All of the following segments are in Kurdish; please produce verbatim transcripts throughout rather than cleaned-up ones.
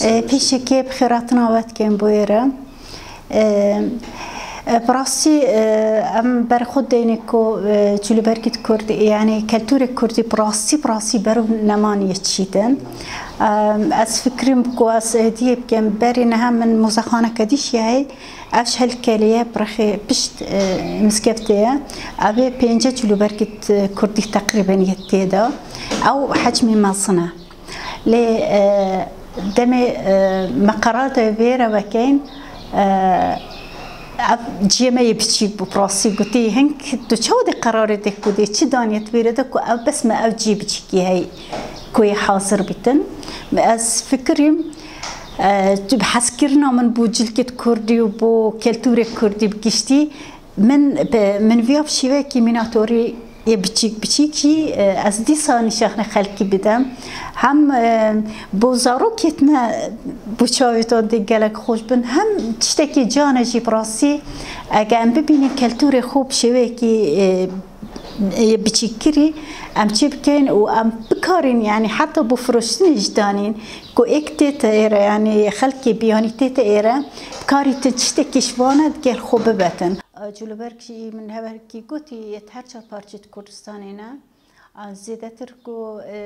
Pêşekê bi xêratina we dikin bo êre. Bi rastî em berxwe deyne ku cilûbergî di Kurdî, yanî keltûrê Kurdî bi rastî, bi rastî ber û neman yê çî din. Ez fikirim ku ez hêdiyê bikim, berê niha min mozexaneke dî jî heye, ev ji Helkelê ye, bi rexê pişt mizgeftê ye. Ev ê pênce cilûbergî di Kurdî teqrîben yê tê de. Ew hecmê mezin e. Lê demê me qerar de vê re vekeyn, ev ciyê me yê biçîk bû, bi rastî gotî, hing tu çawa dê qerarê dê ku dê çi daniyê di vê re de ku ev bes me ev ciyê biçîkî heye ku yê hazir bîtin. Ez fikirîm, tu bi hezkirina min bo cilkê Kurdî û bo keltûrê Kurdî bi giştî, Min, min viya bi şêweyekî mînatorî yê biçîk biçîk jî, e, ez dîsa nîşanê xelkî bidim. Hem, e, bo zarokêt me bo çavê wan dê gelek xweş bin, hem tiştekî can e jî bi rastî, ege em bibînin keltûrê xwe bi şêweyekî, e, yê biçîkkirî, em çê bikeyn û em bikarîn, yanî heta bo firoştinê jî danîn, ku êk tête êre, yanî xelkê biyanî tête êre, bikarîtin tiştekî ji vana digel xwe bibetin. Cilûberg jî min heverkî gotî, yê di her çar parçê di Kurdistanê ne. Zêdetir ku, e,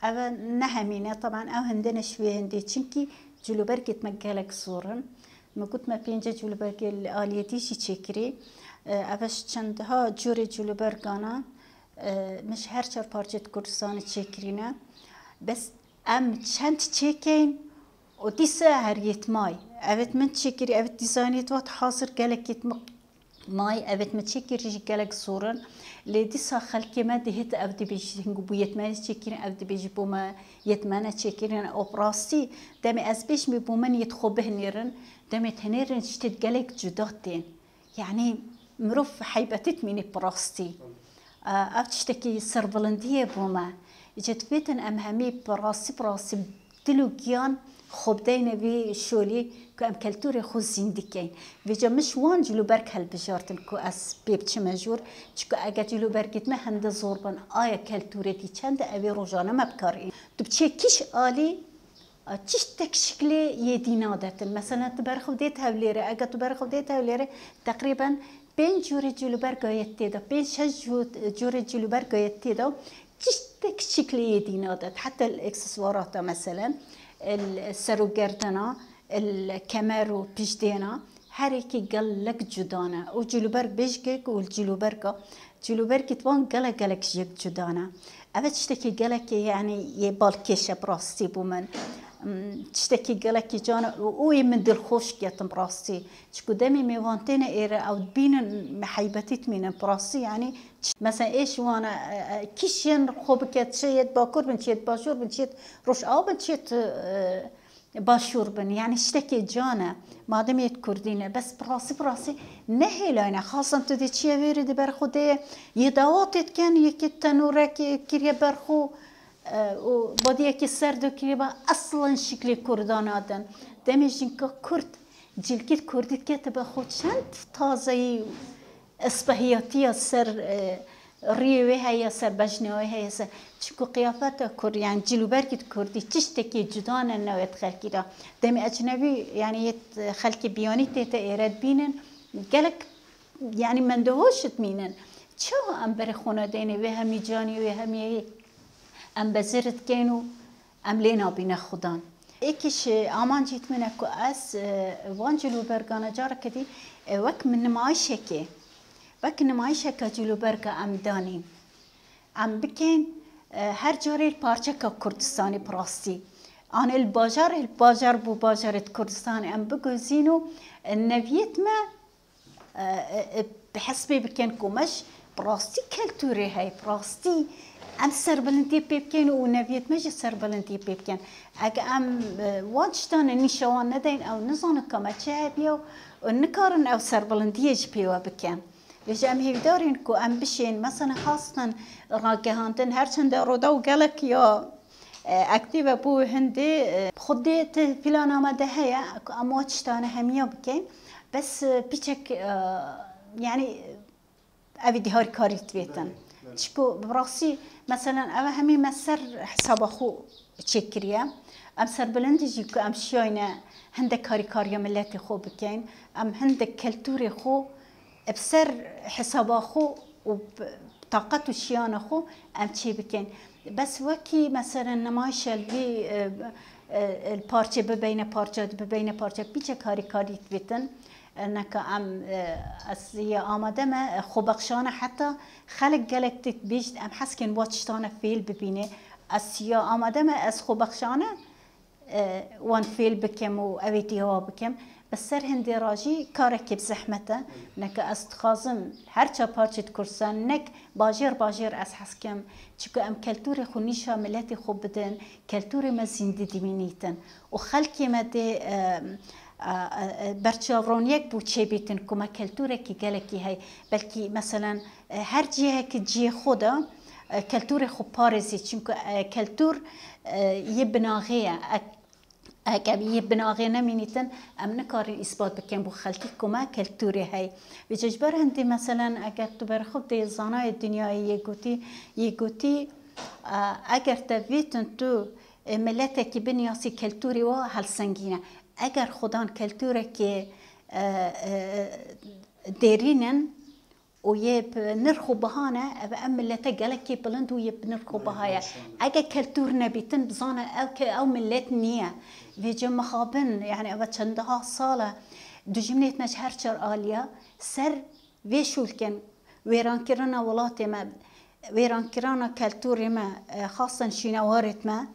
e, ev e ne hemî ne, teban ew hinde ne ji wê hindê, çimkî cilûbergêt me gelek zor in. Min got me pênce cilûbergê li aliyê dî jî çêkirî. E, ev e ji çendha curê cilûbergan e. E, min ji her çar parçê di Kurdistanê çêkirîne. Bes em çend çêkeyn û dîsa her yêt may. Evêt min çêkirî, evêt dîzaynêt wat hazir gelekêt mi-, may, evêt min çêkirî jî gelek zor in. Lê dîsa xelkê me dihêt ev dibêjî, hingû bû yêt me çêkirin, ev dibêjî bo me yêt me ne çêkirin. Û bi rastî demê ez bêjim ê bo min yêt xwe bihinêrin, demê tenêrin ji têt gelek cuda tên. Yanî mirov heybetî dimîne bi rastî. Ev tiştekî serbilindî ye bo me. Îca divêtin em hemî bi rastî, bi rastî dil û giyan xwe bideyne vê şolê ku em keltûrê xwe zîndî keyn. Vêca min ji wan cilûberg hilbijartin ku ez pê biçime jor. Çiku ege cilûbergêt me hinde zor bin, aya keltûrê dî çend e, ev ê rojane me bi kar ê. Tu biçê kîş alî, A, tiştek şiklê yê dî nadetin. Mesela tu berxwe dê tevlêre, ege tu berxwe dê tevlêre, teqrîben pênc cûrê cilûberga yê tê de, pênc şeş cû-, cûrê cilûberga yê tê de, tiştek şiklê yê dî nadet. Heta li ekseswarata, meselen, li ser û gerdena, li kemer û piştêna, her yekî gelek cuda ne. Û cilûberg bêjikek û cilûberga Cilûbergît wan gelek gelek ji yek cuda ne. Ev e tiştekî gelekê, yanî yê balkêş e bi rastî bo min. Hmm, tiştekî gelekî can e û û yê min dilxweş ketin bi rastî. Çiku demê mêvan têne êre ew dibînin, me heybetî dimînin bi rastî, yanî ç-, mesela êş wan e, e, e, kîş yên xwe bike, çi yêt bakur bin, çi yêt başûr bin, çi yêt rojava bin, çi yêt, e, başûr bin. Yanî tiştekê can e. Madem yêt kurdî ne. Bes bi rastî, bi rastî ne hêlayne. Xasan tu dê çiye vêrê di ber xwe de ye. Yê dawa tê dikin, yekê tenûrek kiriye ber xwe, e, û badiyekê ser de kiriye ba eslan şiklê kurdan adin. Demê jinka kurd, cilkî kurdî dikete be xwe çend tazeyî û espehiyatiya ser, e, riyê wê heye, ser bejna wê heye, ser, çiku qiyafeta kurd, yani cilûbergî di kurdî tiştekî cuda ne, newêt xelkî de. Demê ecnebî, yani yêt xelkê biyanî tête êre dibînin, gelek, yani mendehoş dimînin. Çawa em berê xwe nedeyne wê hemî canî, wê hemî em bezir dikeyn û em lê nabîne xudan. Êkî ji amancît min e ku ez, e, van cilûbergana careke dî, e, wek min nimayişekê, wek nimayişeke cilûberga em danîn. Em bikeyn, e, her carê li parçeka Kurdistanê bi rastî. Anê li bajarê, li bajar bo bajarê di Kurdistanê em bigozîn û, e, neviyêt me e, e, e, bi hesbê bikin ku me ji bi rastî keltûrê heye, bi rastî em serbilindiyê pê bikin û neviyêt me jî serbilindiyê pê bikin. Ege em, e, wan tiştan nîşa wan nedeyn, ew nizanin ka me çi hebiye û nikarin ew serbilindiyê jî pê we bikin. Vêca em hêvdar in ku em bişên, mesela xastan ragihandin, her çende Rûdaw gelek ya e, aktîf e bo hindê, e, xwedê ti plana me de heye ku em wa tiştane hemiya bikeyn. Bes, e, piçek, e, yani, evî dî harîkarî divêtin. Belê, belê. Çiku bi rastî, meselen, ev hemî me ser hesaba xwe çêkiriye. Em serbilindî jî ku em şiyayne hindek harîkariya miletê xwe bikeyn, em hindek keltûrê xwe bi ser hesaba xwe û bi taqet û şiyana xwe em çê bikeyn. Bes wekî meselen nimayişe li vî, e, e, parçe bibeyne parçe, bibeyne parçe, pîçek harîkarî dibîtin. E, neka em, e, ez ya amade me, e, xwebexşane heta xelk gelek tê bêjit, em hez kên wa tiştane fêl bibîne. Ez ya amade me, ez xwebexşane, e, wan fêl bikim û ew ê dîwa bikim. Bi ser hindê ra jî karekê bi zehmet e. Neke ez dixwazim her çar parçê di Kurdistan nek bajêr bajêr ez hez kim. Çunku em keltûrê xwe nîşa miletê xwe bidin, keltûrê me zîndî dimînîtin. Û xelkê me dê, e, e, e, berçavroniyek bû çêbîtin ku me keltûrekî gelekî heye. Belkî meselen, e, her cihekî cihê xwe de, e, keltûrê xwe parêzî. Çunku, e, keltûr, e, yê binaxê ye. Ek-, Eke yê binaxê nemînîtin, em nikarin îspat bikin bo xelkî ku me keltûrê heye. Vêca ji ber hindî, meselen, eger tu berxwe dê zanayê dinyayê yê gotî, yê gotî, e, eger te vêtin tu, e, miletekî binyasî keltûrê wa helsengîne. Eger xudan keltûrekê, e, e, dêrîn in, û yê bi nirx û biha ne, ev em milete gelekî bilind û yê bi nirx û biha ye. Ege keltûr nebîtin, bizane ew ke ew milet niye. Vêca mixabin, yani ev çendeha sal e, dijminêt me ji her çar aliya ser vê şûlkin, wêrankirina welatê me, wêrankirina keltûrê me, e, xasen şînewarêt me,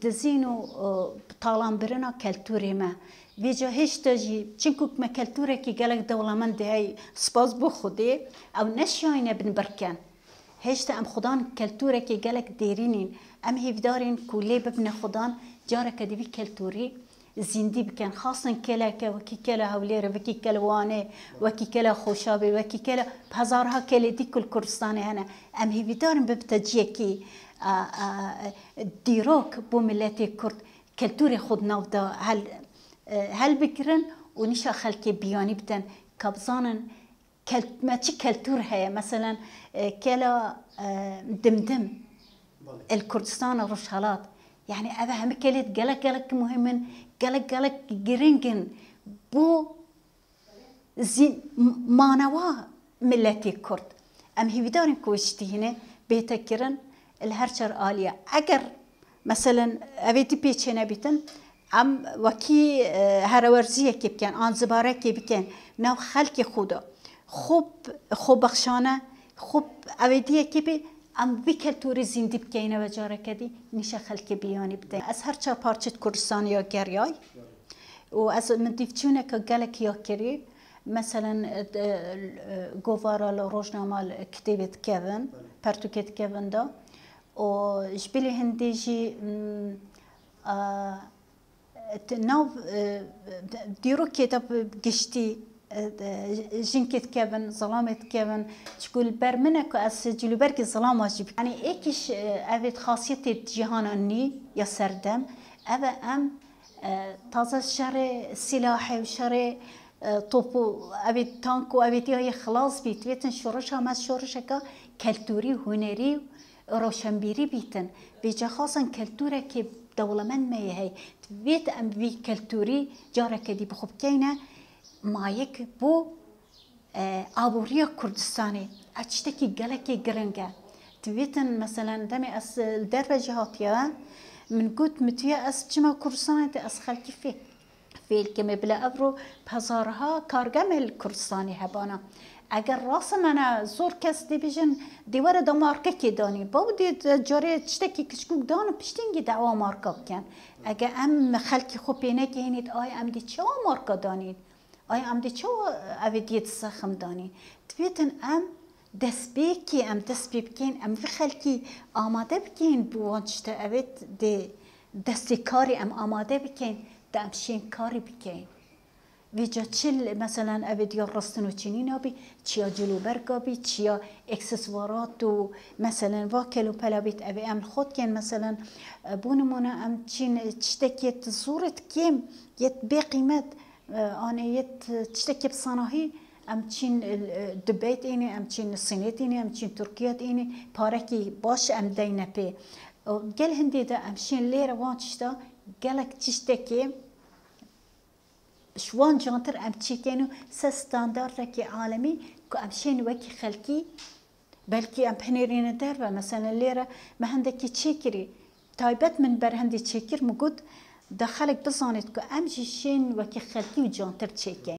dizîn û, e, talanbirina keltûrê me. Vêca hêşta jî, çimkû me keltûrekî gelek dewlemend heye, spas bo Xwedê, ew neşiyayne bin birken. Hêşta em xudan keltûrekî gelek dêrîn în. Em hêvdar în ku lê bibine xudan, careke dî vî keltûrî zîndî bikin. Xasin keleke wekî kela Hewlêrê, wekî kela Wanê, wekî kela Xoşabê, wekî kela hezarha kelê dî ku li Kurdistanê hene. Em hêvîdar in bibite ciyekî, a, a, dîrok bo miletê Kurd, keltûrê xwe di nav de hel, e, helbigirin û nîşa xelkê biyanî bidin, ka bizanin kel-, me çi keltûr heye. Meselen, e, kela, e, Dimdim, Belê. El Kurdistan Rojhelat. Yani ev hemî kelê gelek gelek muhim in, gelek gelek giring in. Bu zî-, m-, manewa miletê Kurd. Em hêvîdar in ku ji tihînê bête kirin li her çar aliye. Eger, meselen, evê dî pê çênebîtin, em wekî, e, herewerziyekê bikin, an zibarekê bikin nav xelkê xwe de. Xwe, xwe bexşane, xwe evê diyekê bê, em vî keltûrê zîndî bikeyne ve careke dî nîşa xelkê biyanî bidin. Ez her çar parçet Kurdistanê ya geriyay. Û ez min dîvçûneke gelek ya kirî. Meselen, e, e, govara li rojnama li kitêbê dikevin, pertûkê dikevin de. Û ji bilî hindê jî, mm, a, t-, nav, e, dîrokê de bi giştî, e, e, jinkê dikevin, zilamê dikevin. Çiku li ber min e ku ez cilûbergê zilama jî bikim. Yanî êkî ji, e, evê xasiyetê cîhana nî ya serdem, ev e em E, taze şerê silahê û şerê, e, top û evê tank û evê diya yê xilas bît. Vêtin şoreşa me şoreşeka keltûrî, hunerî û roşenbîrî bîtin. Vêca xasan keltûrekê dewlemend me yê hey. Vêt em vî keltûrî careke dî bi xwe bikeyne mayek bo e, aboriya Kurdistanê, ev tiştekî gelekî giring e. Divêtin, meselen, demê ez, e, li derve jî hatiye, min got, min tiye ez çima Kurdistanê de ez xelkî fê-, fêl kemê bile evro hezarha kargeme li Kurdistanê hebana. Eger rast me ne, zor kes dê bêjin, dê were damarkekê danî. Baw dê carê tiştekî kiçkûk dan û piştîngî dawa marka bikin. Eger em xelkî xwe pê nekehînît, ay em dê çawa marka danîn? Ay em dê çawa evê diyê di zexm danî? Divêtin em destpêkê, em dest pê bikeyn, em vî xelkî amade bikeyn bo wan tişte. Evê dê destê karî em amade bikeyn, de em şên karî bikeyn. Vêca çi, meselen, evê diya rastin û çinîna bî, çiya cilûberga bî, çiya ekseswarat û, meselen, va kelopela bît, evê em li xwe dikeyn, meselen, e, bo nimûne em çîn tiştekê yê zor ê kêm, yê bê qîmet, e, anê yê tiştekê bi sanahî, em çîn, e, Dubey tênê, em çîn Sînê tênê, em çîn Tirkiye tênê, parekî baş em deyne pê. Gel hindê de em şên lêre wan tişta Gelek tiştekê ji wan cantir em çêkên û ser standardekî alemî ku em şên wekî xelkî, belkî em binêrîne derve. Mesela lêre me hindekî çêkirî, taybet min berhendî çêkir, min got, da xelk bizanêt ku em jî şên wekî xelkî û cantir çêke.